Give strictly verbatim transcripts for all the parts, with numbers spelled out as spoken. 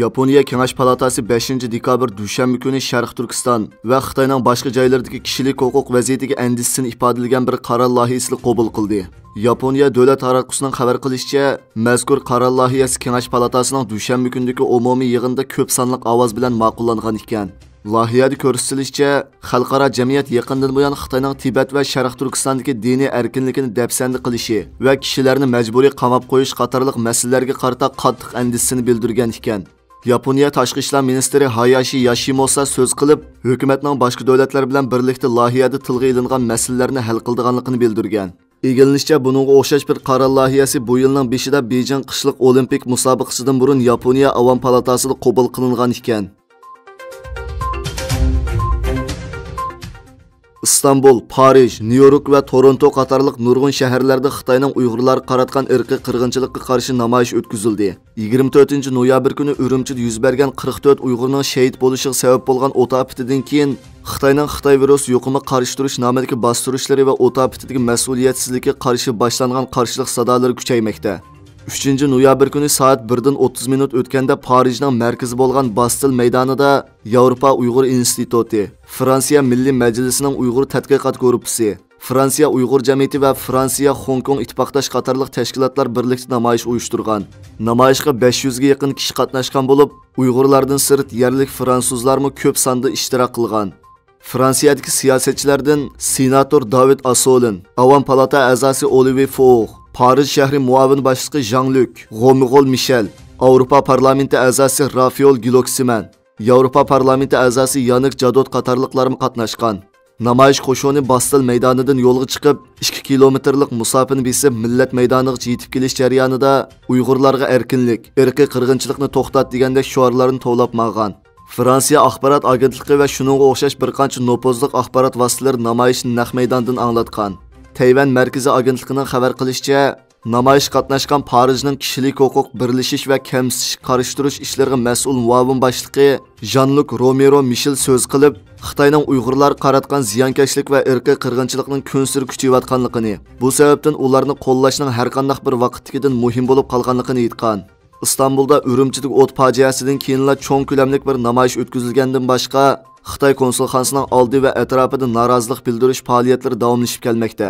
ياپونىيە كېڭەش پالاتاسى بەشىنچى دېكابىر دۈشەنبە كۈنى شەرقىي تۈركىستان ۋە خىتاينىڭ باشقا جايلىرىدىكى كىشىلىك ھوقۇق ۋەزىيىتىگە ئەندىشىسىنى ئىپادىلىگەن بىر قارار لايىھىسىنى قوبۇل قىلدى. ياپونىيە دۆلەت تاراتقۇسىنىڭ خەۋەر قىلىشىچە، مەزكۇر قارار لايىھەسى كېڭەش پالاتاسىنىڭ دۈشەنبە كۈنىدىكى ئومۇمىي يىغىندا كۆپ سانلىق ئاۋاز بىلەن ماقۇللانغان ئىكەن. لايىھەدە كۆرسىتىلىشىچە، خەلقئارا جەمئىيەت يېقىندىن بۇيان خىتاينىڭ تىبەت ۋە شەرقىي تۈركىستاندىكى دىنىي ئەركىنلىكىنى دەپسەندە قىلىشى ۋە كىشىلەرنى مەجبۇرىي قاماپ قويۇش قاتارلىق مەسىلىلەرگە قارىتا قاتتىق ئەندىشىسىنى بىلدۈرگەن ئىكەن. ياپونىيە تاشقى ئىشلار مىنىستىرى ھاياشى ياشىموسا سۆز قىلىپ، ھۆكۈمەتنىڭ باشقا دۆلەتلەر بىلەن بىرلىكتە لايىھەدە تىلغا ئېلىنغان مەسىلىلەرنى ھەل قىلىدىغانلىقىنى بىلدۈرگەن. ئىگىلىنىشىچە، بۇنىڭغا ئوخشاش بىر قارار لايىھەسى بۇ يىلنىڭ بېشىدا بېيجىڭ قىشلىق ئولىمپىك مۇسابىقىسىدىن بۇرۇن ياپونىيە ئاۋام پالاتاسىدا قوبۇل قىلىنغان ئىكەن. ئىستانبۇل، پارىژ، نيۇ يورك ۋە تورونتو قاتارلىق نۇرغۇن شەھەرلەردە خىتاينىڭ ئۇيغۇرلارغا قاراتقان ئىرقىي قىرغىنچىلىققا قارشى نامايىش ئۆتكۈزۈلدى. يىگىرمە تۆتىنچى نويابىر كۈنى ئۈرۈمچىدە يۈز بەرگەن قىرىق تۆت ئۇيغۇرنىڭ شېھىت بولۇشىغا سەۋەب بولغان ئوت ئاپىتىدىن كېيىن، خىتاينىڭ خىتاي ۋىرۇس يۇقۇمىغا قارشى تۇرۇش نامىدىكى باستۇرۇشلىرى ۋە ئوت ئاپىتىدىكى مەسئۇلىيەتسىزلىككە قارشى باشلانغان قارشىلىق سادالىرى كۈچەيمەكتە. ئۈچىنچى نويابىر كۈنى سائەت بىردىن ئوتتۇز مىنۇت ئۆتكەندە پارىژنىڭ مەركىزى بولغان باستىل مەيدانىدا ياۋروپا ئۇيغۇر ئىنستىتۇتى، فرانسىيە مىللىي مەجلىسىنىڭ ئۇيغۇر تەتقىقات گۇرۇپپىسى، فرانسىيە ئۇيغۇر جەمئىيىتى ۋە فرانسىيە خوڭكوڭ ئىتتىپاقداش قاتارلىق تەشكىلاتلار بىرلىكتە نامايىش ئۇيۇشتۇرغان. نامايىشقا بەش يۈزگە يېقىن كىشى قاتناشقان بولۇپ، ئۇيغۇرلاردىن سىرت يەرلىك فرانسۇزلارمۇ كۆپ ساندا ئىشتىراك قىلغان. فرانسىيەدىكى سىياسەتچىلەردىن سېناتور داۋىد ئاسولىن، ئاۋام پالاتا ئەزاسى ئولىۋى فوغ، پارىژ شەھىرى مۇئاۋىن باشلىقى ژاڭ لۈك، غومىغول مىشەل، ئاۋروپا پارلامېنتى ئەزاسى رافيول گلوكسىمەن، ياۋروپا پارلامېنتى ئەزاسى يانىك جادوت قاتارلىقلارمۇ قاتناشقان. نامايىش قوشۇنى باستىل مەيدانىدىن يولغا چىقىپ، ئىككى كىلومېتىرلىق مۇساپىنى بېسىپ، مىللەت مەيدانىغىچە يېتىپ كېلىش جەريانىدا، ئۇيغۇرلارغا ئەركىنلىك، ئىرقىي قىرغىنچىلىقنى توختات دېگەندەك شوئارلارنى توۋلاپ ماڭغان. فرانسىيە ئاخبارات ئاگېنتلىقى ۋە شۇنىڭغا ئوخشاش بىر قانچە نوپۇزلۇق ئاخبارات ۋاسىتىلىرى نامايىشنى نەق مەيداندىن ئاڭلاتقان. تەيۋەن مەركىزىي ئاگېنتلىقىنىڭ خەۋەر قىلىشىچە، نامايىشقا قاتناشقان پارىژنىڭ كىشىلىك ھوقۇق، بىرلىشىش ۋە كەمسىتىشكە قارشى تۇرۇش ئىشلىرىغا مەسئۇل مۇئاۋىن باشلىقى ژان لۇك رومېرو مىشېل سۆز قىلىپ، خىتاينىڭ ئۇيغۇرلارغا قاراتقان زىيانكەشلىك ۋە ئىرقىي قىرغىنچىلىقنىڭ كۈنسېرى كۈچىيىۋاتقانلىقىنى، بۇ سەۋەبتىن ئۇلارنى قوللاشنىڭ ھەرقانداق بىر ۋاقىتتىكىدىن مۇھىم بولۇپ قالغانلىقىنى ئېيتقان. ئىستانبۇلدا ئۈرۈمچىدىكى ئوت پاجىئەسىدىن كېيىنلا چوڭ كۆلەملىك بىر نامايىش ئۆتكۈزۈلگەندىن باشقا، خىتاي كونسۇلخانىسىنىڭ ئالدى ۋە ئەتراپىدا نارازىلىق بىلدۈرۈش پائالىيەتلىرى داۋاملىشىپ كەلمەكتە.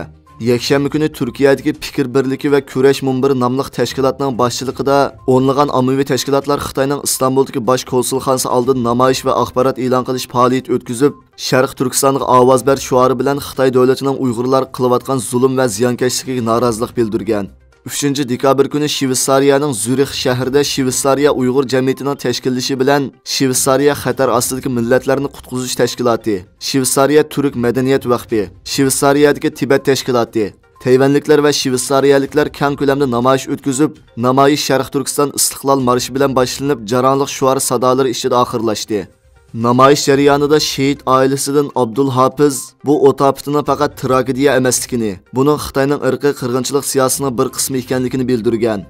يەكشەنبە كۈنى تۈركىيەدىكى پىكىر بىرلىكى ۋە كۈرەش مۇنبىرى ناملىق تەشكىلاتنىڭ باشچىلىقىدا ئونلىغان ئاممىۋى تەشكىلاتلار خىتاينىڭ ئىستانبۇلدىكى باش كونسۇلخانىسى ئالدىدا نامايىش ۋە ئاخبارات ئېلان قىلىش پائالىيىتى ئۆتكۈزۈپ، شەرقىي تۈركىستانغا ئاۋاز بەر شوئارى بىلەن خىتاي دۆلىتىنىڭ ئۇيغۇرلارغا قىلىۋاتقان زۇلۇم ۋە زىيانكەشلىكىگە نارازىلىق بىلدۈرگەن. ئۈچىنچى دېكابىر كۈنى شۋېتسارىيەنىڭ زۈرىخ شەھىرىدە شۋېتسارىيە ئۇيغۇر جەمئىيىتىنىڭ تەشكىللىشى بىلەن شۋېتسارىيە خەتەر ئاستىدىكى مىللەتلەرنى قۇتقۇزۇش تەشكىلاتى، شۋېتسارىيە تۈرك مەدەنىيەت ۋەقپى، شۋېتسارىيەدىكى تىبەت تەشكىلاتى، تەيۋەنلىكلەر ۋە شۋېتسارىيەلىكلەر كەڭ كۆلەمدە نامايىش ئۆتكۈزۈپ، نامايىش شەرقىي تۈركىستان ئىستىقلال مارشى بىلەن باشلىنىپ، جاراڭلىق شوئار سادالىرى ئىچىدە ئاخىرلاشتى. نامايىش جەريانىدا شېھىت ئائىلىسىدىن ئابدۇل ھاپىز بۇ ئوت ئاپىتىنىڭ پەقەت تراگېدىيە ئەمەسلىكىنى، بۇنىڭ خىتاينىڭ ئىرقىي قىرغىنچىلىق سىياسىتىنىڭ بىر قىسمى ئىكەنلىكىنى بىلدۈرگەن.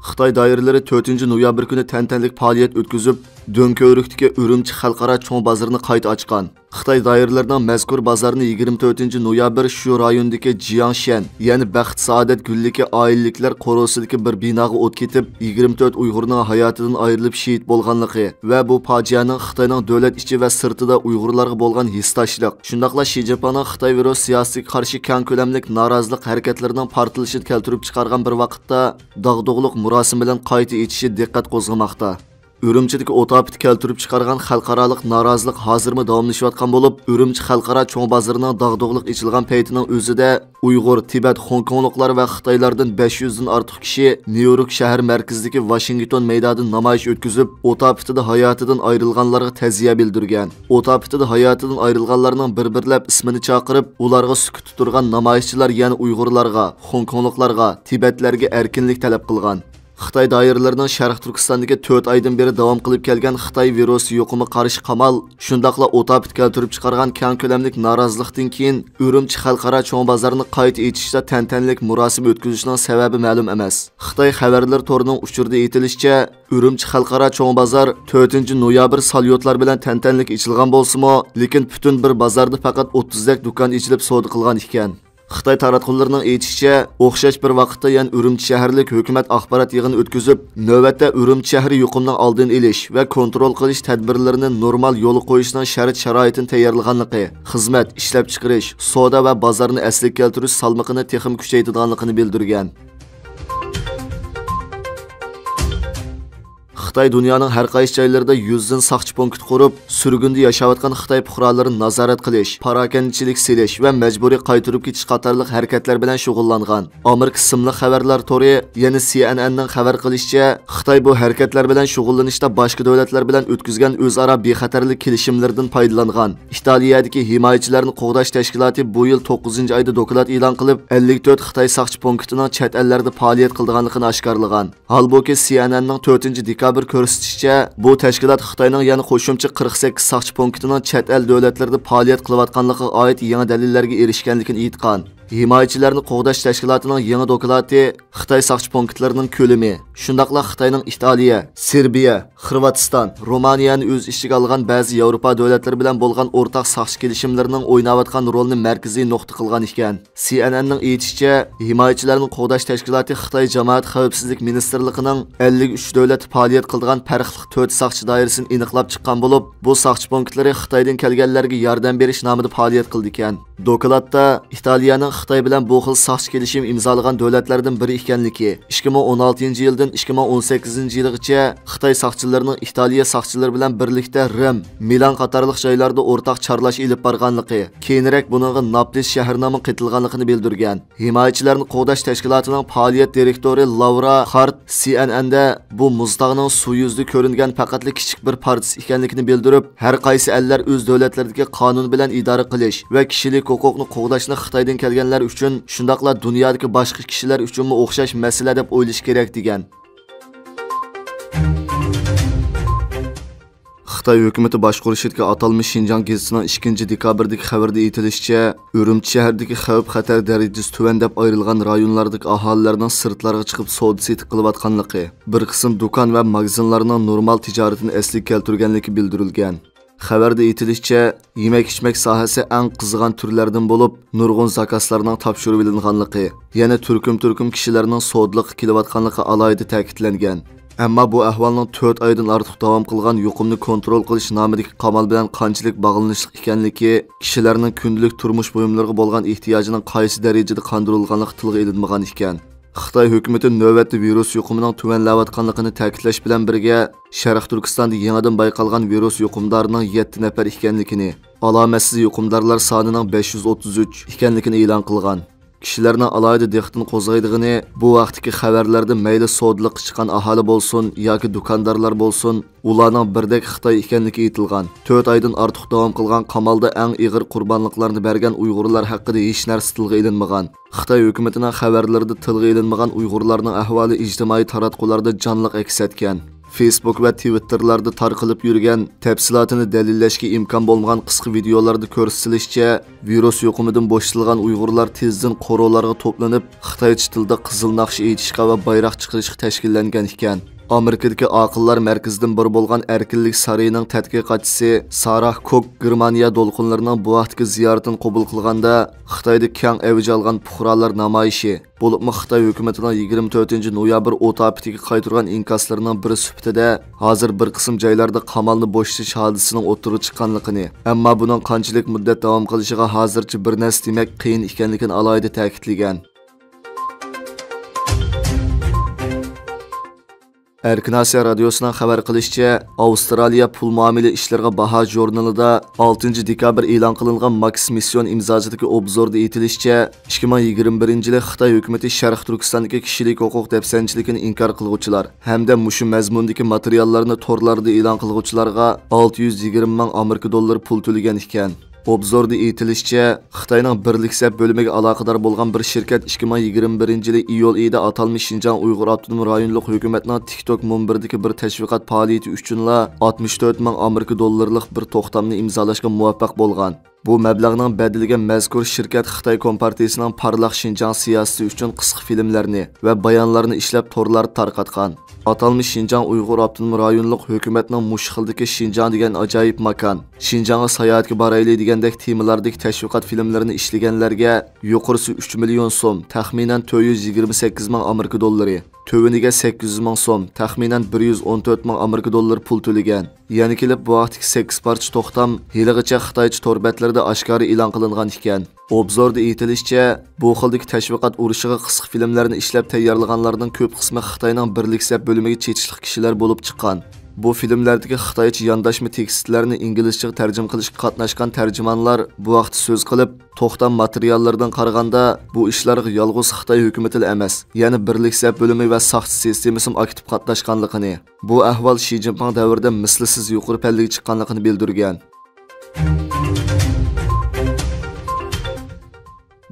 خىتاي دائىرىلىرى تۆتىنچى نويابىر كۈنى تەنتەنىلىك پائالىيەت ئۆتكۈزۈپ، دۆڭكۆۋرۈكتىكى ئۈرۈمچى خەلقئارا چوڭ بازىرىنى قايتا ئاچقان. خىتاي دائىرىلىرىنىڭ مەزكۇر بازارنى يىگىرمە تۆتىنچى نويابىر شۇ رايوندىكى جياڭشيەن، يەنى بەخت سائادەت گۈللۈكى ئائىلىلىكلەر قورۇسىدىكى بىر بىناغا ئوت كېتىپ، يىگىرمە تۆت ئۇيغۇرنىڭ ھاياتىدىن ئايرىلىپ شېھىت بولغانلىقى ۋە بۇ پاجىئەنىڭ خىتاينىڭ دۆلەت ئىچى ۋە سىرتىدا ئۇيغۇرلارغا بولغان ھېسداشلىق، شۇنداقلا شى جىنپىڭنىڭ خىتاي ۋىرۇس سىياسىتىگە قارشى كەڭ كۆلەملىك نارازىلىق ھەرىكەتلىرىنىڭ پارتلىشىنى كەلتۈرۈپ چىقارغان بىر ۋاقىتتا، داغدۇغىلىق مۇراسىمى بىلەن قايتا ئېچىشى دىققەت قوزغىماقتا. ئۈرۈمچىدىكى ئوت ئاپىتى كەلتۈرۈپ چىقارغان خەلقئارالىق نارازىلىق ھازىرمۇ داۋاملىشىۋاتقان بولۇپ، ئۈرۈمچى خەلقئارا چوڭ بازىرىنىڭ داغدۇغىلىق ئېچىلغان پەيتىنىڭ ئۆزىدە ئۇيغۇر، تىبەت، خوڭكوڭلۇقلار ۋە خىتايلاردىن بەش يۈزدىن ئارتۇق كىشى نيۇ يورك شەھەر مەركىزىدىكى ۋاشىنگتون مەيدانىدا نامايىش ئۆتكۈزۈپ، ئوت ئاپىتىدە ھاياتىدىن ئايرىلغانلارغا تەزىيە بىلدۈرگەن. ئوت ئاپىتىدە ھاياتىدىن ئايرىلغانلارنىڭ بىر-بىرلەپ ئىسمىنى چاقىرىپ، ئۇلارغا سۈكۈتتە تۇرغان نامايىشچىلار يەنە ئۇيغۇرلارغا، خوڭكوڭلۇقلارغا، تىبەتلەرگە ئەركىنلىك تەلەپ قىلغان. خىتاي دائىرىلىرىنىڭ شەرقىي تۈركىستاندىكى تۆت ئايدىن بېرى داۋام قىلىپ كەلگەن خىتاي ۋىرۇسى يۇقۇمىغا قارشى قامال، شۇنداقلا ئوت ئاپىتى كەلتۈرۈپ چىقارغان كەڭ كۆلەملىك نارازىلىقتىن كېيىن، ئۈرۈمچى خەلقئارا چوڭ بازارنى قايتا ئېچىشتا تەنتەنىلىك مۇراسىم ئۆتكۈزۈشنىڭ سەۋەبى مەلۇم ئەمەس. خىتاي خەۋەرلىرى تورىنىڭ ئۇچۇرىدا ئېيتىلىشىچە، ئۈرۈمچى خەلقئارا چوڭ بازار تۆتىنچى نويابىر ساليۇتلار بىلەن تەنتەنىلىك ئېچىلغان بولسىمۇ، لېكىن پۈتۈن بىر بازاردا پەقەت ئوتتۇزدەك دۇكان ئېچىلىپ سودا قىلغان ئىكەن. خىتاي تاراتقۇلىرىنىڭ ئېيتىشىچە، ئوخشاش بىر ۋاقىتتا يەنە ئۈرۈمچى شەھەرلىك ھۆكۈمەت ئاخبارات يىغىنى ئۆتكۈزۈپ، نۆۋەتتە ئۈرۈمچى شەھىرى يۇقۇمنىڭ ئالدىنى ئېلىش ۋە كونترول قىلىش تەدبىرلىرىنى نورمال يولغا قويۇشنىڭ شەرت-شارائىتىنى تەييارلىغانلىقى، خىزمەت، ئىشلەپچىقىرىش، سودا ۋە بازارنى ئەسلىگە كەلتۈرۈش سالمىقىنى تېخىمۇ كۈچەيتىدىغانلىقىنى بىلدۈرگەن. خىتاي دۇنيانىڭ ھەر قايسى جايلىرىدا يۈزدىن ساقچى پونكىتى قۇرۇپ، سۈرگۈندە ياشاۋاتقان خىتاي پۇقرالىرىنى نازارەت قىلىش، پاراكەندىچىلىك سېلىش ۋە مەجبۇرىي قايتۇرۇپ كېتىش قاتارلىق ھەرىكەتلەر بىلەن شۇغۇللانغان. ئامېرىكا ئىسىملىق خەۋەرلەر تورى، يەنى سى ئېن ئېننىڭ خەۋەر قىلىشىچە، خىتاي بۇ ھەرىكەتلەر بىلەن شۇغۇللىنىشتا باشقا دۆلەتلەر بىلەن ئۆتكۈزگەن ئۆزئارا بىخەتەرلىك كېلىشىملىرىدىن پايدىلانغان. ئىتالىيەدىكى ھىمايىچىلەرنى قوغداش تەشكىلاتى بۇ يىل توققۇزىنچى ئايدا دوكلات ئېلان قىلىپ، ئەللىك تۆت خىتاي ساقچى پونكىتىنىڭ چەت ئەللەردە پائالىيەت قىلىدىغانلىقىنى ئاشكارىلىغان. ھالبۇكى، سى ئېن ئېننىڭ تۆتىنچى دېكابىر كۆرسىتىشىچە، بۇ تەشكىلات خىتاينىڭ يەنە قوشۇمچە قىرىق سەككىز ساقچى پونكىتىنىڭ چەت ئەل دۆلەتلىرىدە پائالىيەت قىلىۋاتقانلىقىغا ئائىت يېڭى دەلىللەرگە ئېرىشكەنلىكىنى ئېيتقان. ھىمايىچىلەرنى قوغداش تەشكىلاتىنىڭ يېڭى دوكلاتى خىتاي ساقچى پونكىتلىرىنىڭ كۆلىمى، شۇنداقلا خىتاينىڭ ئىتالىيە، سېربىيە، خورۋاتىستان، رومانىيەنى ئۆز ئىچىگە ئالغان بەزى ياۋروپا دۆلەتلىرى بىلەن بولغان ئورتاق ساقچى كېلىشىملىرىنىڭ ئويناۋاتقان رولىنى مەركىزىي نۇقتا قىلغان ئىكەن. سى ئېن ئېننىڭ ئېيتىشىچە، ھىمايىچىلەرنى قوغداش تەشكىلاتى خىتاي جامائەت خەۋپسىزلىك مىنىستىرلىقىنىڭ ئەللىك ئۈچ دۆلەتتە پائالىيەت قىلىدىغان پەرقلىق تۆت ساقچى دائىرىسىنى ئېنىقلاپ چىققان بولۇپ، بۇ ساقچى پونكىتلىرى خىتايدىن كەلگەنلەرگە ياردەم بېرىش نامىدا پائالىيەت قىلىدىكەن. دوكلاتتا ئىتالىيەنىڭ خىتاي بىلەن بۇ خىل ساقچى كېلىشىم ئىمزالىغان دۆلەتلەردىن بىرى ئىكەنلىكى، ئىككى مىڭ ئون ئالتىنچى يىلدىن ئىككى مىڭ ئون سەككىزىنچى يىلغىچە خىتاي ساقچىلىرىنىڭ ئىتالىيە ساقچىلىرى بىلەن بىرلىكتە رىم، مىلان قاتارلىق جايلاردا ئورتاق چارلاش ئېلىپ بارغانلىقى، كېيىنرەك بۇنىڭغا ناپلس شەھىرىنىڭمۇ قېتىلغانلىقىنى بىلدۈرگەن. ھىمايىچىلەرنى قوغداش تەشكىلاتىنىڭ پائالىيەت دىرېكتورى لاۋرا خارت سى ئېن ئېندا بۇ مۇزتاغنىڭ سۇ يۈزىدە كۆرۈنگەن پەقەتلا كىچىك بىر پارچىسى ئىكەنلىكىنى بىلدۈرۈپ، ھەر قايسى ئەللەر ئۆز دۆلەتلىرىدىكى قانۇن بىلەن ئىدارە قىلىش ۋە كىشىلىك ھوقۇقنى قوغداشنى خىتايدىن كەلگەنلەر ئۈچۈن، شۇنداقلا دۇنيادىكى باشقا كىشىلەر ئۈچۈنمۇ ئوخشاش مەسىلە دەپ ئويلىشى كېرەك، دېگەن. خىتاي ھۆكۈمىتى باشقۇرۇشىدىكى ئاتالمىش شىنجاڭ گېزىتىنىڭ ئىككىنچى دېكابىردىكى خەۋىرىدە ئېيتىلىشىچە، ئۈرۈمچى شەھىرىدىكى خەۋپ خەتەر دەرىجىسى تۆۋەن دەپ ئايرىلغان رايونلاردىكى ئاھالىلەرنىڭ سىرتلارغا چىقىپ سودا سېتىق قىلىۋاتقانلىقى، بىر قىسىم دۇكان ۋە ماگىزىنلارنىڭ نورمال تىجارىتىنى ئەسلىگە كەلتۈرگەنلىكى بىلدۈرۈلگەن. خەۋەردە ئېيتىلىشىچە، يېمەك-ئىچمەك ساھەسى ئەڭ قىزىغان تۈرلەردىن بولۇپ، نۇرغۇن زاكازلارنىڭ تاپشۇرۇۋېلىنغانلىقى، يەنە تۈركۈم-تۈركۈم كىشىلەرنىڭ سودىلىققا كېلىۋاتقانلىقى ئالاھىدە تەكىتلەنگەن. ئەمما بۇ ئەھۋالنىڭ تۆت ئايدىن ئارتۇق داۋام قىلغان يۇقۇمنى كونترول قىلىش نامىدىكى قامال بىلەن قانچىلىك باغلىنىشلىق ئىكەنلىكى، كىشىلەرنىڭ كۈندىلىك تۇرمۇش بۇيۇملىرىغا بولغان ئېھتىياجىنىڭ قايسى دەرىجىدە قاندۇرۇلغانلىقى تىلغا ئېلىنمىغان ئىكەن. خىتاي ھۆكۈمىتى نۆۋەتتە ۋىرۇس يۇقۇمىنىڭ تۆۋەنلەۋاتقانلىقىنى تەكىتلەش بىلەن بىرگە، شەرقىي تۈركىستاندا يېڭىدىن بايقالغان ۋىرۇس يۇقۇمدارىنىڭ يەتتە نەپەر ئىكەنلىكىنى، ئالامەتسىز يۇقۇمدارلار سانىنىڭ بەش يۈز ئوتتۇز ئۈچ ئىكەنلىكىنى ئېلان قىلغان. كىشىلەرنىڭ ئالاھىدە دىققىتىنى قوزغايدىغىنى، بۇ ھەقتىكى خەۋەرلەردە مەيلى سودىلىققا چىققان ئاھالى بولسۇن ياكى دۇكاندارلار بولسۇن، ئۇلارنىڭ بىردەك خىتاي ئىكەنلىكى ئېيتىلغان. تۆت ئايدىن ئارتۇق داۋام قىلغان قامالدا ئەڭ ئېغىر قۇربانلىقلارنى بەرگەن ئۇيغۇرلار ھەققىدە ھېچ نەرسە تىلغا ئېلىنمىغان. خىتاي ھۆكۈمىتىنىڭ خەۋەرلىرىدە تىلغا ئېلىنمىغان ئۇيغۇرلارنىڭ ئەھۋالى ئىجتىمائىي تاراتقۇلاردا جانلىق ئەكس ئەتكەن. فېيسبۇك ۋە تىۋىتتېرلاردا تارقىلىپ يۈرگەن، تەپسىلاتىنى دەلىللەشكە ئىمكان بولمىغان قىسقا ۋىدىيولاردا كۆرسىتىلىشىچە، ۋىرۇس يۇقۇمىدىن بوشىتىلغان ئۇيغۇرلار تېزدىن قورۇلارغا توپلىنىپ، خىتايچە تىلدا قىزىل ناخشا ئېيتىشقا ۋە بايراق چىقىرىشقا تەشكىللەنگەن ئىكەن. ئامېرىكىدىكى ئاقىللار مەركىزىدىن بىرى بولغان ئەركىنلىك سارىيىنىڭ تەتقىقاتچىسى ساراھ كوك گېرمانىيە دولقۇنلىرىنىڭ بۇ ھەقتىكى زىيارىتىنى قوبۇل قىلغاندا، خىتايدا كەڭ ئەۋج ئالغان پۇقرالار نامايىشى، بولۇپمۇ خىتاي ھۆكۈمىتىنىڭ يىگىرمە تۆتىنچى نويابىر ئوت ئاپىتىگە قايتۇرغان ئىنكاسلىرىنىڭ بىرى سۈپىتىدە، ھازىر بىر قىسىم جايلاردا قامالنى بوشىتىش ھادىسىسىنىڭ ئوتتۇرىغا چىققانلىقىنى، ئەمما بۇنىڭ قانچىلىك مۇددەت داۋام قىلىشىغا ھازىرچە بىر نەرسە دېمەك قىيىن ئىكەنلىكىنى ئالاھىدە تەكىتلىگەن. ئەركىن ئاسىيا رادىيوسىنىڭ خەۋەر قىلىشىچە، ئاۋسترالىيە پۇل مۇئامىلە ئىشلىرىغا باھا ژۇرنىلىدا ئالتىنچى دېكابىر ئېلان قىلىنغان ماكس مىسسىيون ئىمزاسىدىكى ئوبزوردا ئېيتىلىشىچە، ئىككى مىڭ يىگىرمە بىرىنچى يىلى خىتاي ھۆكۈمىتى شەرقىي تۈركىستاندىكى كىشىلىك ھوقۇق دەپسەندىچىلىكىنى ئىنكار قىلغۇچىلار ھەمدە مۇشۇ مەزمۇندىكى ماتېرىياللارنى تورلاردا ئېلان قىلغۇچىلارغا ئالتە يۈز يىگىرمە مىڭ ئامېرىكا دوللىرى پۇل تۆلىگەن ئىكەن. ئوبزوردا ئېيتىلىشىچە، خىتاينىڭ بىرلىك سەپ بۆلۈمىگە ئالاقىدار بولغان بىر شىركەت ئىككى مىڭ يىگىرمە بىرىنچى يىلى ئىيۇل ئېيىدا ئاتالمىش شىنجاڭ ئۇيغۇر ئاپتونوم رايونلۇق ھۆكۈمەتنىڭ تىك توك مۇنبىرىدىكى بىر تەشۋىقات پائالىيىتى ئۈچۈنلا ئاتمىش تۆت مىڭ ئامېرىكا دوللىرىلىق بىر توختامنى ئىمزالاشقا مۇۋەپپەق بولغان. بۇ مەبلەغنىڭ بەدىلىگە مەزكۇر شىركەت خىتاي كومپارتىيىسىنىڭ پارلاق شىنجاڭ سىياسىتى ئۈچۈن قىسقا فىلىملەرنى ۋە بايانلارنى ئىشلەپ، تورلاردا تارقاتقان. ئاتالمىش شىنجاڭ ئۇيغۇر ئاپتونوم رايونلۇق ھۆكۈمەتنىڭ مۇشۇ خىلدىكى شىنجاڭ دېگەن ئاجايىپ ماكان، شىنجاڭغا ساياھەتكە بارايلى دېگەندەك تېمىلاردىكى تەشۋىقات فىلىملىرىنى ئىشلىگەنلەرگە يۇقىرىسى ئۈچ مىليون سوم، تەخمىنەن تۆت يۈز يىگىرمە سەككىز مىڭ ئامېرىكا دوللىرى، تۆۋىنىگە سەككىز يۈز مىڭ سوم، تەخمىنەن بىر يۈز ئون تۆت مىڭ ئامېرىكا دوللىرى پۇل تۆلىگەن. يەنە كېلىپ بۇ ھەقتىكى سەككىز پارچە توختام ھېلىغىچە خىتايچە تور بەتلىرىدە ئاشكارا ئېلان قىلىنغان ئىكەن. ئوبزوردا ئېيتىلىشىچە، بۇ خىلدىكى تەشۋىقات ئۇرۇشىغا قىسقا فىلىملەرنى ئىشلەپ تەييارلىغانلارنىڭ كۆپ قىسمى خىتاينىڭ بىرلىك سەپ بۆلۈمىگە چېتىشلىق كىشىلەر بولۇپ چىققان. بۇ فىلىملەردىكى خىتايچە يانداشما تېكىستلەرنى ئىنگلىزچىغا تەرجىمە قىلىشقا قاتناشقان تەرجىمانلار بۇ ھەقتە سۆز قىلىپ، توختام ماتېرىياللىرىدىن قارىغاندا، بۇ ئىشلارغا يالغۇز خىتاي ھۆكۈمىتىلا ئەمەس، يەنە بىرلىك سەپ بۆلۈمى ۋە ساقچى سىستېمىسىمۇ ئاكتىپ قاتناشقانلىقىنى، بۇ ئەھۋال شى جىنپىڭ دەۋرىدە مىسلىسىز يۇقىرى پەللىگە چىققانلىقىنى بىلدۈرگەن.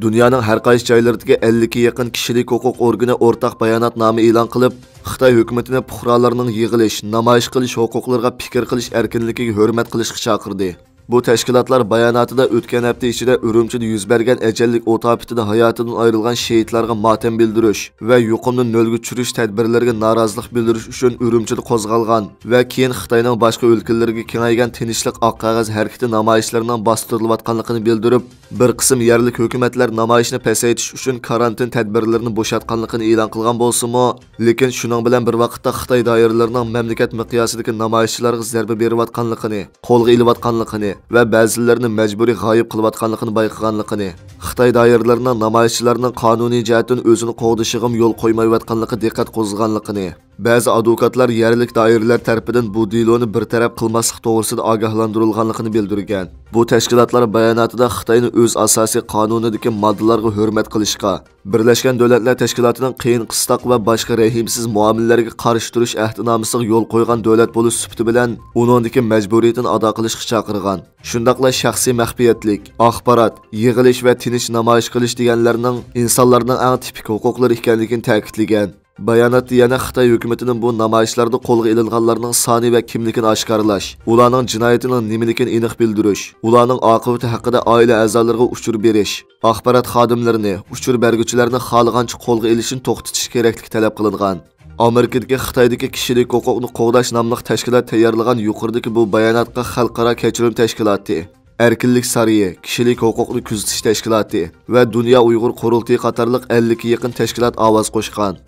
دۇنيانىڭ ھەر قايسى جايلىرىدىكى ئەللىككە يېقىن كىشىلىك ھوقۇق ئورگىنى ئورتاق باياناتنامە ئېلان قىلىپ، خىتاي ھۆكۈمىتىنى پۇقرالارنىڭ يىغىلىش، نامايىش قىلىش ھوقۇقلىرىغا، پىكىر قىلىش ئەركىنلىكىگە ھۆرمەت قىلىشقا چاقىردى. بۇ تەشكىلاتلار باياناتىدا ئۆتكەن ھەپتە ئىچىدە ئۈرۈمچىدە يۈز بەرگەن ئەجەللىك ئوت ئاپىتىدە ھاياتىدىن ئايرىلغان شېھىتلارغا ماتەم بىلدۈرۈش ۋە يۇقۇمنى نۆلگە چۈشۈرۈش تەدبىرلىرىگە نارازىلىق بىلدۈرۈش ئۈچۈن ئۈرۈمچىدە قوزغالغان ۋە كېيىن خىتاينىڭ باشقا ئۆلكىلىرىگە كېڭەيگەن تىنچلىق ئاق قەغەز ھەرىكىتى نامايىشلىرىنىڭ باستۇرۇلۇۋاتقانلىقىنى بىلدۈرۈپ، بىر قىسىم يەرلىك ھۆكۈمەتلەر نامايىشنى پەسەيتىش ئۈچۈن كارانتىن تەدبىرلىرىنى بوشاتقانلىقىنى ئېلان قىلغان بولسىمۇ، لېكىن شۇنىڭ بىلەن بىر ۋاقىتتا خىتاي دائىرىلىرىنىڭ مەملىكەت مىقياسىدىكى نامايىشچىلارغا زەربە بېرىۋاتقانلىقىنى، قولغا ئېلىۋاتقانلىقىنى ۋە بەزىلىرىنى مەجبۇرىي غايىب قىلىۋاتقانلىقىنى بايقىغانلىقىنى، خىتاي دائىرىلىرىنىڭ نامايىشچىلارنىڭ قانۇنىي جەھەتتىن ئۆزىنى قوغدىشىغىمۇ يول قويمايۋاتقانلىقى دىققەت قوزغىغانلىقىنى، بەزى ئادۋوكاتلار يەرلىك دائىرىلەر تەرىپىدىن بۇ دېلونى بىر تەرەپ قىلماسلىق توغرىسىدا ئاگاھلاندۇرۇلغانلىقىنى بىلدۈرگەن. بۇ تەشكىلاتلار باياناتىدا خىتاينى ئۆز ئاساسىي قانۇنىدىكى ماددىلارغا ھۆرمەت قىلىشقا، بىرلەشكەن دۆلەتلەر تەشكىلاتىنىڭ قىيىن قىستاق ۋە باشقا رەھىمسىز مۇئامىلىلەرگە قارشى تۇرۇش ئەھدىنامىسىغا يول قويغان دۆلەت بولۇش سۈپىتى بىلەن ئۇنىڭدىكى مەجبۇرىيىتىنى ئادا قىلىشقا چاقىرغان. شۇنداقلا شەخسىي مەخپىيەتلىك، ئاخبارات، يىغىلىش ۋە تىنچ نامايىش قىلىش دېگەنلەرنىڭ ئىنسانلارنىڭ ئەڭ تىپىك ھوقۇقلىرى ئىكەنلىكىنى تەكىتلىگەن. باياناتتا يەنە خىتاي ھۆكۈمىتىنىڭ بۇ نامايىشلاردا قولغا ئېلىنغانلارنىڭ سانى ۋە كىملىكىنى ئاشكارىلاش، ئۇلارنىڭ جىنايىتىنىڭ نېمىلىكىنى ئېنىق بىلدۈرۈش، ئۇلارنىڭ ئاقىۋىتى ھەققىدە ئائىلە ئەزالىرىغا ئۇچۇر بېرىش، ئاخبارات خادىملىرىنى، ئۇچۇر بەرگۈچىلەرنى خالىغانچە قولغا ئېلىشنى توختىتىش كېرەكلىكى تەلەپ قىلىنغان. ئامېرىكىدىكى خىتايدىكى كىشىلىك ھوقۇقنى قوغداش ناملىق تەشكىلات تەييارلىغان يۇقىرىدىكى بۇ باياناتقا خەلقئارا كەچۈرۈم تەشكىلاتى، ئەركىنلىك سارىيى، كىشىلىك ھوقۇقنى كۆزىتىش تەشكىلاتى ۋە دۇنيا ئۇيغۇر قۇرۇلتىيى قاتارلىق ئەللىككە يېقىن تەشكىلات ئاۋاز قوشقان.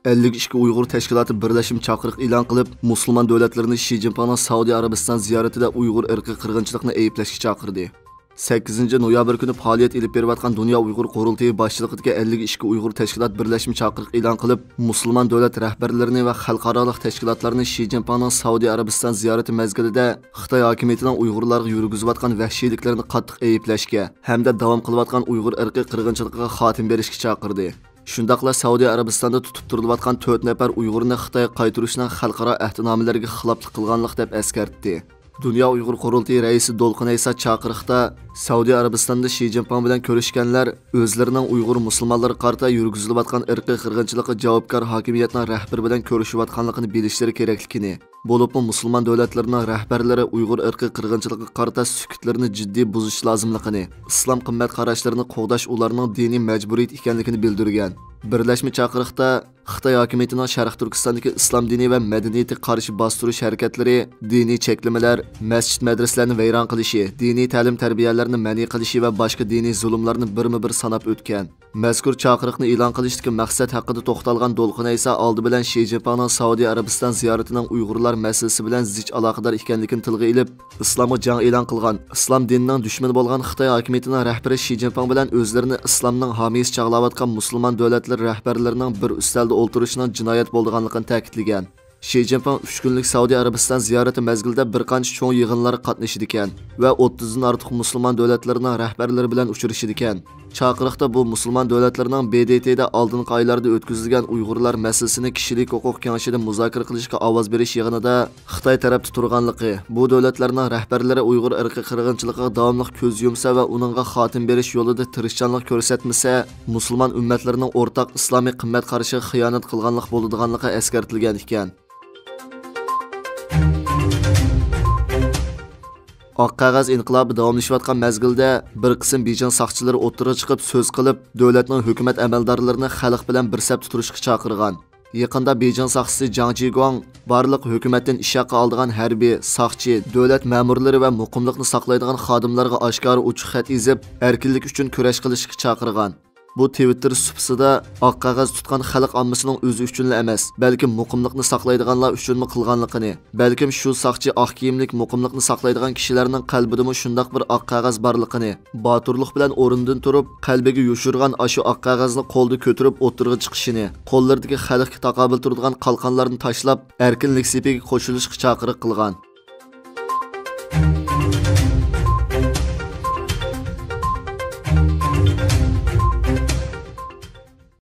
ئەللىك ئىككى ئۇيغۇر تەشكىلاتى بىرلەشمە چاقىرىق ئېلان قىلىپ، مۇسۇلمان دۆلەتلىرىنى شى جىنپىڭنىڭ سەئۇدى ئەرەبىستان زىيارىتىدە ئۇيغۇر ئىرقىي قىرغىنچىلىقىنى ئەيىبلەشكە چاقىردى. سەككىزىنچى نويابىر كۈنى پائالىيەت ئېلىپ بېرىۋاتقان دۇنيا ئۇيغۇر قۇرۇلتىيى باشچىلىقىدىكى ئەللىك ئىككى ئۇيغۇر تەشكىلات بىرلەشمە چاقىرىق ئېلان قىلىپ، مۇسۇلمان دۆلەت رەھبەرلىرىنى ۋە خەلقئارالىق تەشكىلاتلارنى شى جىنپىڭنىڭ سەئۇدى ئەرەبىستان زىيارىتى مەزگىلىدە خىتاي ھاكىمىيىتىنىڭ ئۇيغۇرلارغا يۈرگۈزۈۋاتقان ۋەھشىيلىكلىرىنى قاتتىق ئەيىبلەشكە ھەمدە داۋام قىلىۋاتقان ئۇيغۇر ئىرقىي قىرغىنچىلىقىغا خاتىمە بېرىشكە چاقىردى. شۇنداقلا سەئۇدى ئەرەبىستاندا تۇتۇپ تۇرۇلۇۋاتقان تۆت نەپەر ئۇيغۇرنى خىتايغا قايتۇرۇشنىڭ خەلقئارا ئەھدىنامىلەرگە خىلاپلىق قىلغانلىق دەپ ئەسكەرتتى. دۇنيا ئۇيغۇر قۇرۇلتىيى رەئىسى دولقۇن ئەيسا چاقىرىقتا، سەئۇدى ئەرەبىستاندا شى جىنپىڭ بىلەن كۆرۈشكەنلەر ئۆزلىرىنىڭ ئۇيغۇر مۇسۇلمانلىرىغا قارىتا يۈرگۈزۈلۈۋاتقان ئىرقىي قىرغىنچىلىققا جاۋابكار ھاكىمىيەتنىڭ رەھبىرى بىلەن كۆرۈشۈۋاتقانلىقىنى بىلىشلىرى كېرەكلىكىنى، بولۇپمۇ مۇسۇلمان دۆلەتلىرىنىڭ رەھبەرلىرى ئۇيغۇر ئىرقىي قىرغىنچىلىقىغا قارىتا سۈكۈتلىرىنى جىددىي بۇزۇش لازىملىقىنى، ئىسلام قىممەت قاراشلىرىنى قوغداش ئۇلارنىڭ دىنىي مەجبۇرىيىتى ئىكەنلىكىنى بىلدۈرگەن. بىرلەشمە چاقىرىقتا، خىتاي ھاكىمىيىتىنىڭ شەرقىي تۈركىستاندىكى ئىسلام دىنى ۋە مەدەنىيىتىگە قارشى باستۇرۇش ھەرىكەتلىرى، دىنىي چەكلىمىلەر، مەسچىت-مەدرىسىلەرنى ۋەيران قىلىشى، دىنىي تەلىم-تەربىيەلەرنى مەنئى قىلىشى ۋە باشقا دىنىي زۇلۇملارنى بىرمۇ بىر ساناپ ئۆتكەن. مەزكۇر چاقىرىقنى ئېلان قىلىشتىكى مەقسەت ھەققىدە توختالغان دولقۇن ئەيسا ئالدى بىلەن شى جىنپىڭنىڭ سەئۇدى ئەرەبىستان زىيارىتىنىڭ ئۇيغۇرلار مەسىلىسى بىلەن زىچ ئالاقىدار ئىكەنلىكىنى تىلغا ئېلىپ، ئىسلامغا جەڭ ئېلان قىلغان، ئىسلام دىنىنىڭ دۈشمىنى بولغان خىتاي ھاكىمىيىتىنىڭ رەھبىرى شى جىنپىڭ بىلەن ئۆزلىرىنى ئىسلامنىڭ ھامىيسى چاغلاۋاتقان مۇسۇلمان دۆلەتلىرى رەھبەرلىرىنىڭ بىر ئۈستەلدە ئولتۇرۇشىنىڭ جىنايەت بولىدىغانلىقىنى تەكىتلىگەن. شى جىنپىڭ ئۈچ كۈنلۈك سەئۇدى ئەرەبىستان زىيارىتى مەزگىلىدە بىر قانچە چوڭ يىغىنلارغا قاتنىشىدىكەن ۋە ئوتتۇزدىن ئارتۇق مۇسۇلمان دۆلەتلىرىنىڭ رەھبەرلىرى بىلەن ئۇچرىشىدىكەن. چاقىرىقتا بۇ مۇسۇلمان دۆلەتلىرىنىڭ ب د ت دا ئالدىنقى ئايلاردا ئۆتكۈزۈلگەن ئۇيغۇرلار مەسىلىسىنى كىشىلىك ھوقۇق كېڭىشىدە مۇزاكىرە قىلىشقا ئاۋاز بېرىش يىغىنىدا خىتاي تەرەپتە تۇرغانلىقى، بۇ دۆلەتلەرنىڭ رەھبەرلىرى ئۇيغۇر ئىرقىي قىرغىنچىلىقىغا داۋاملىق كۆز يۇمسا ۋە ئۇنىڭغا خاتىمە بېرىش يولىدا تىرىشچانلىق كۆرسەتمىسە، مۇسۇلمان ئۈممەتلىرىنىڭ ئورتاق ئىسلامىي قىممەت قارىشىغا خىيانەت قىلغانلىق بولىدىغانلىقى ئەسكەرتىلگەن ئىكەن. ئاق قەغەز ئىنقىلابى داۋاملىشىۋاتقان مەزگىلدە بىر قىسىم بېيجىڭ ساقچىلىرى ئوتتۇرىغا چىقىپ سۆز قىلىپ، دۆلەتنىڭ ھۆكۈمەت ئەمەلدارلىرىنى خەلق بىلەن بىر سەپتە تۇرۇشقا چاقىرغان. يېقىندا بېيجىڭ ساقچىسى جاڭ جىگۇاڭ بارلىق ھۆكۈمەتتىن ئىش ھەققى ئالىدىغان ھەربىي، ساقچى، دۆلەت مەمۇرلىرى ۋە مۇقىملىقنى ساقلايدىغان خادىملارغا ئاشكارا ئوچۇق خەت يېزىپ، ئەركىنلىك ئۈچۈن كۈرەش قىلىشقا چاقىرغان. بۇ تىۋىتتېر سۇپىسىدا ئاق قەغەز تۇتقان خەلق ئاممىسىنىڭ ئۆزى ئۈچۈنلا ئەمەس، بەلكىم مۇقىملىقنى ساقلايدىغانلار ئۈچۈنمۇ قىلغانلىقىنى، بەلكىم شۇ ساقچى ئاق كىيىملىك مۇقىملىقنى ساقلايدىغان كىشىلەرنىڭ قەلبىدىمۇ شۇنداق بىر ئاق قەغەز بارلىقىنى، باتۇرلۇق بىلەن ئورنىدىن تۇرۇپ، قەلبىگە يوشۇرغان ئاشۇ ئاق قەغەزنى قولدا كۆتۈرۈپ ئوتتۇرىغا چىقىشىنى، قوللىرىدىكى خەلقكە تاقابىل تۇرىدىغان قالقانلارنى تاشلاپ، ئەركىنلىك سېپىگە قوشۇلۇشقا چاقىرىق قىلغان.